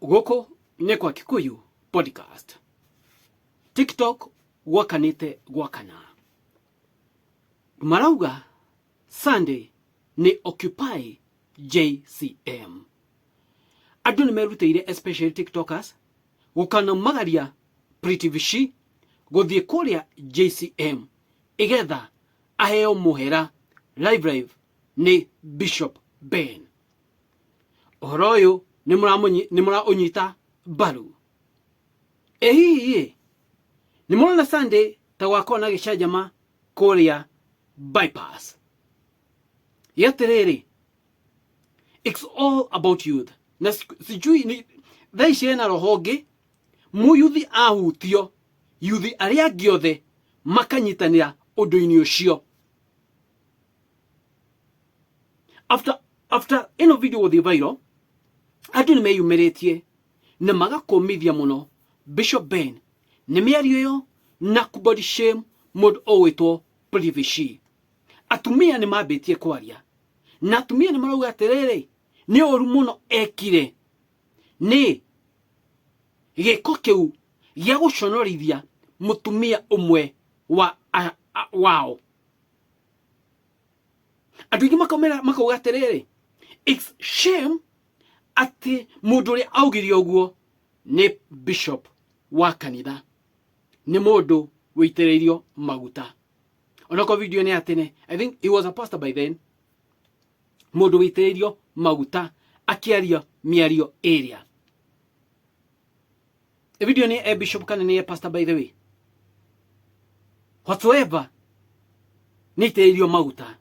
Gũkũ nĩ kwa Kikuyu Podcast. TikTok gwakanĩte gwakana. Marauga Sunday nĩ Occupy JCM. Andũ nĩ merutĩire especially TikTokers gũkanamagaria Pretty Vishi gũthiĩ kũrĩa JCM igetha aheo mũhera live live nĩ Bishop Ben. Ũhoro ũyũ nĩ mũraũnyita mbaru? Ĩ hihi ĩ nĩ mũrona Sunday ta gwakorwo na gĩcanjama kũrĩa bypass? Gĩatĩrĩrĩ, it's all about youth na sijui ni thaa ici hena roho ũngĩ mũyuthi ahutio yuthi arĩa angĩ othe makanyitanĩra ũndũ-inĩ ũcio. After ĩno video gũthiĩ viral, andũ nĩ meyumĩrĩtie na magakũmithia mũno Bishop Ben nĩ mĩario ĩyo na kũ body shame mũndũ ũgwĩtwo Privacy. Atumia nĩ mambĩtie kwaria na atumia nĩ marauga atĩrĩrĩ, nĩ ũru mũno ekire nĩ gĩko kĩu gĩa gũconorithia mũtumia ũmwe wa wao. Andũ aingĩ makauga atĩrĩrĩ, it's shame atĩ mũndũ ũrĩa augire ũguo nĩ bishop wa kanitha, nĩ mũndũ wĩitĩrĩirio maguta. Onokorwo video nĩ ya tene, I think he was a pastor by then. Mũndũ wĩitĩrĩirio maguta akĩaria mĩario ĩrĩa. Video nĩ e bishop kana nĩ e pastor, by the way, whatsoever, nĩ aitĩrĩirio maguta.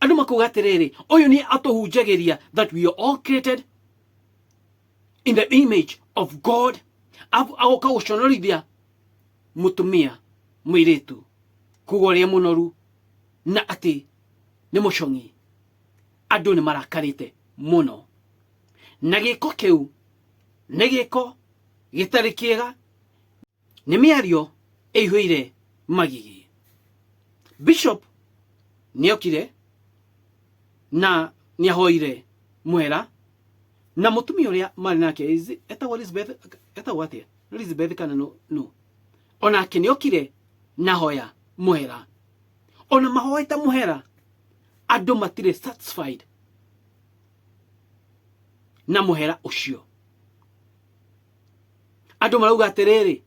Andũ makauga atĩrĩrĩ, ũyũ nĩ atũhunjagĩria that we are all created in the image of God, agoka gũconorithia mũtumia mũirĩtu kuga ũrĩa mũnoru na atĩ nĩ mũcong'i. Andũ nĩ marakarĩte mũno na gĩko kĩu nĩ gĩko gĩtarĩ kĩega, nĩ mĩario ĩihũire magigi. Bishop nĩokire na nĩahoire mwera na mũtumia ũrĩa marĩ nake etagwo Elizabeth, etagwo atĩa, Elizabeth kana no, no onake nĩokire na hoya mũhera. Ona mahoete mũhera, andũ matirĩ satisfied na mũhera ũcio. Andũ marauga atĩrĩrĩ,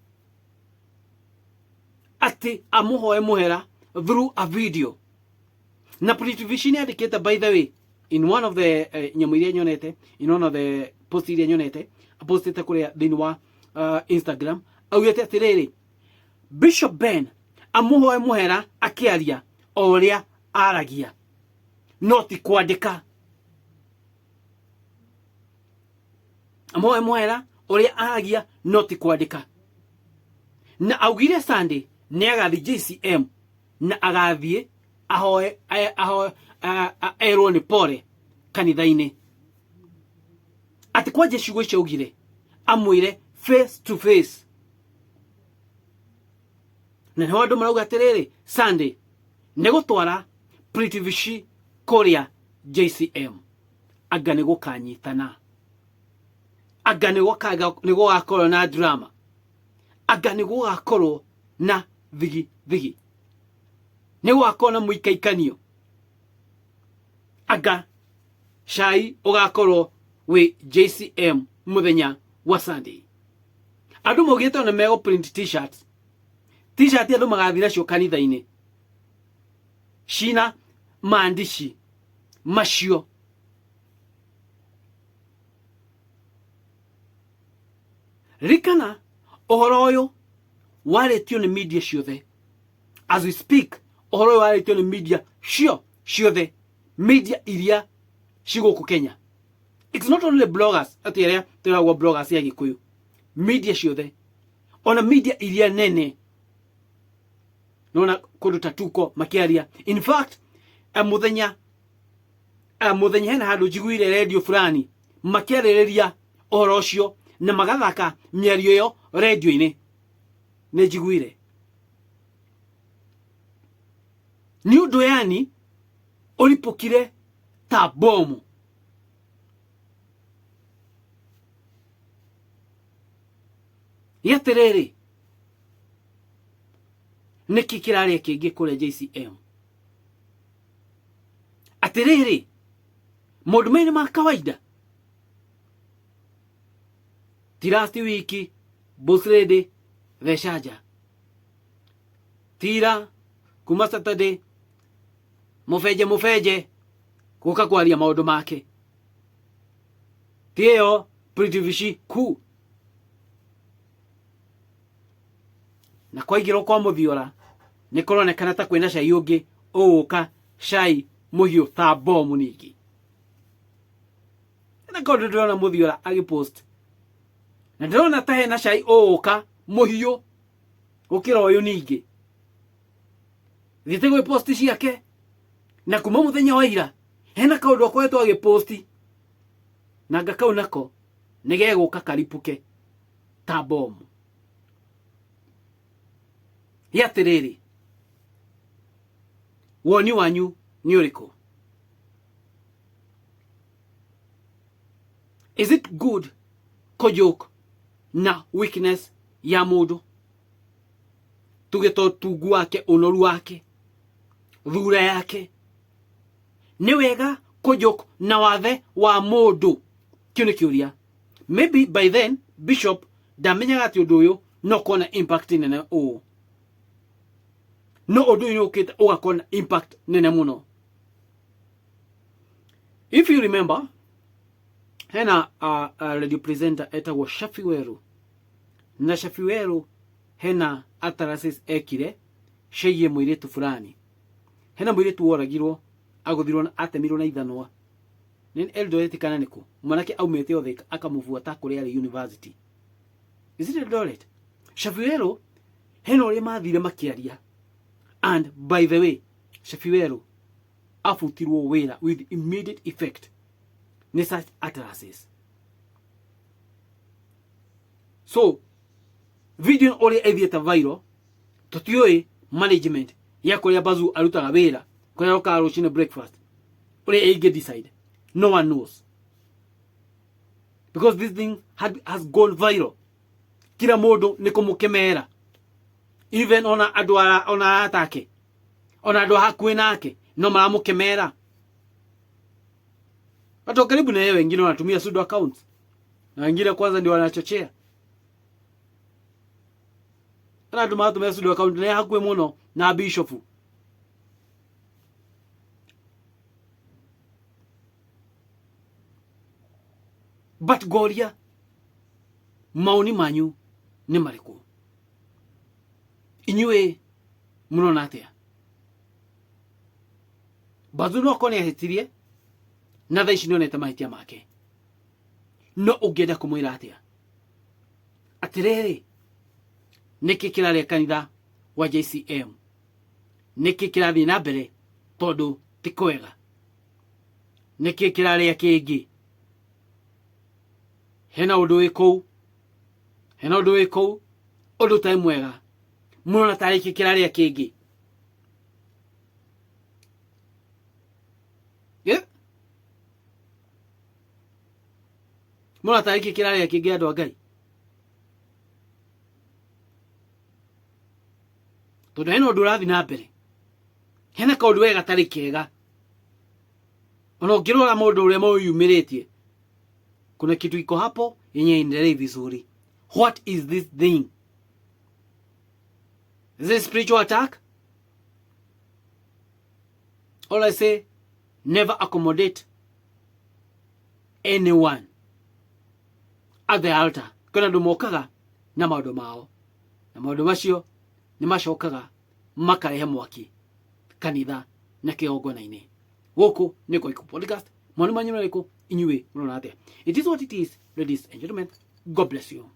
atĩ amũhoe mũhera through a video. Na Pretty Vishi nĩ andĩkĩte, by the way, in one of the nyamũ iria nyonete, in one of the post iria nyonete apostĩte kũrĩa thĩinĩ wa Instagram, augĩte atĩrĩrĩ, Bishop Ben amũhoe mũhera akĩaria o ũrĩa aragia, no ti kwandĩka. Amũhoe mũhera ũrĩa aragia, no ti kwandĩka. Na augire Sunday nĩ agathiĩ JCM na agathiĩ ahoe ahoe erwo nĩ pole kanitha-inĩ, atĩ kwanja ciugo icio augire amwĩre face to face. Na nĩho andũ marauga atĩrĩrĩ, Sunday nĩ gũtwara Pretty Vishi kũrĩa JCM, anga nĩ gũkanyitana, anga nĩ gũgakorwo na drama, anga nĩ gũgakorwo na thigi thigi, nĩ gũgakorwo na mũikaikanio, anga cai ũgakorwo wĩ JCM mũthenya wa Sunday. Andũ maugĩte ona megũ print t-shirts, t-shirt andũ magathiĩ nacio kanitha-inĩ cina maandishi macio. Ririkana ũhoro ũyũ warĩtio nĩ media ciothe. As we speak, ũhoro ũyũ warĩtio nĩ media ciothe, media iria ci gũkũ Kenya. It's not only bloggers, atĩ arĩa twĩragwo bloggers ya Gĩkũyũ, media ciothe, ona media iria nene, nona kũndũ ta Tuko makĩaria. In fact, mũthenya hena handũ njiguire radio fulani makĩarĩrĩria ũhoro ũcio na magathaka mĩario ĩyo radio-inĩ, nĩ njiguire nĩ ũndũ yani ũripũkire ta bomu. Nĩ atĩrĩrĩ, nĩkĩ kĩrarĩa kĩngĩ kũrĩa JCM? Atĩrĩrĩ, maũndũ maya nĩ ma kawaida. Ti last week boss lady thecanja tira kuma Saturday mũbenje mũbenje gũka kwaria maũndũ make ti ĩyo Pretty Vishi ku na kwaingĩrwo kwa mũthiora nĩ kũronekana ta kwĩna cai ũngĩ ũgũka, cai mũhiũ ta bomu. Ningĩ na kaũndũ ndĩrona mũthiora agĩpost na ndĩrona ta hena cai ũgũka mũhiũ gũkĩra ũyũ. Ningĩ thiĩte gwĩ post ciake na kuma mũthenya wa ira hena kaũndũ akoretwo agĩposti na nga kau nako nĩ gegũka karipũke ta bomu. Gĩa atĩrĩrĩ, woni wanyu nĩ ũrĩkũ? Is it good kũjoke na weakness ya mũndũ, tuge to tungu wake, ũnoru wake, thura yake? Nĩ wega kũjoke na wathe wa mũndũ? Kĩu nĩ kĩũria. Maybe by then bishop ndamenyaga atĩ ũndũ ũyũ no ũkorwo na impact nene ũũ, no ũndũ ũyũ nĩ ũkĩte ũgakorwo na impact nene mũno. If you remember, hena radio presenter etagwo Shafi Weru, na Shafi Weru hena utterances ekire ciĩgiĩ mũirĩtu fulani. Hena mũirĩtu woragirwo, agũthirwo na atemirwo na ithanwa nĩ Eldoret kana nĩkũ, mwanake aumĩte o Thika akamũbuata kũrĩa arĩ university. Is it Eldoret? Shafi Weru hena ũrĩa mathire makĩaria, and by the way, Shafi Weru abutirwo wĩra with immediate effect nĩ such utterances. So video ũrĩa ĩthiĩte viral, tũtiũĩ management ya kũrĩa Bazu arutaga wĩra, kũrĩa arokaga rũcinĩ breakfast, ũrĩa ĩngĩ decide, no one knows, because this thing has gone viral. Kila mũndũ nĩ kũmũkemera, even ona andũ ona arata ake, ona andũ a hakuhĩ nake no maramũkemera. Watu wa karibu na yeye wengine wanatumia pseudo accounts na wengine kwanza ndio wanachochea na andũ maratumia pseudo account na hakuhĩ mũno na bishop. But ngoria, maoni manyu nĩ marĩkũ? Inyuĩ mũrona atĩa? Bazu no akorwo nĩ ahĩtirie na thaa ici nĩonete mahĩtia make, no ũngĩenda kũmwĩra atĩa? Atĩrĩrĩ, nĩkĩ kĩrarĩa kanitha wa JCM? Nĩkĩ kĩrathiĩ na mbere? Tondũ ti kwega. Nĩkĩ kĩrarĩa kĩngĩ? Hena ũndũ wĩ kũu, hena ũndũ wĩ kũu, ũndũ ũtarĩ mwega. Mũrona tarĩ kĩ kĩrarĩa kĩngĩ? Yeah? Mũrona tarĩ kĩ kĩrarĩa kĩngĩ, andũ a Ngai? Tondũ hena ũndũ ũrathiĩ na mbere, hena kaũndũ we gatarĩ kega. Ona ũngĩrora maũndũ ũrĩa maũyumĩrĩtie, kuna kitu iko hapo yenye endelei vizuri. What is this thing? Is it spiritual attack? All I say, never accommodate anyone at the altar. Kwĩna andũ mokaga na maũndũ mao, na maũndũ macio nĩ macokaga makarehe mwaki kanitha na kĩgongona-inĩ. Gũkũ nĩ kwa Iku Podcast. Mawoni manyu nĩ marĩkũ? Inyuĩ mũrona atĩa? It is what it is, ladies and gentlemen. God bless you.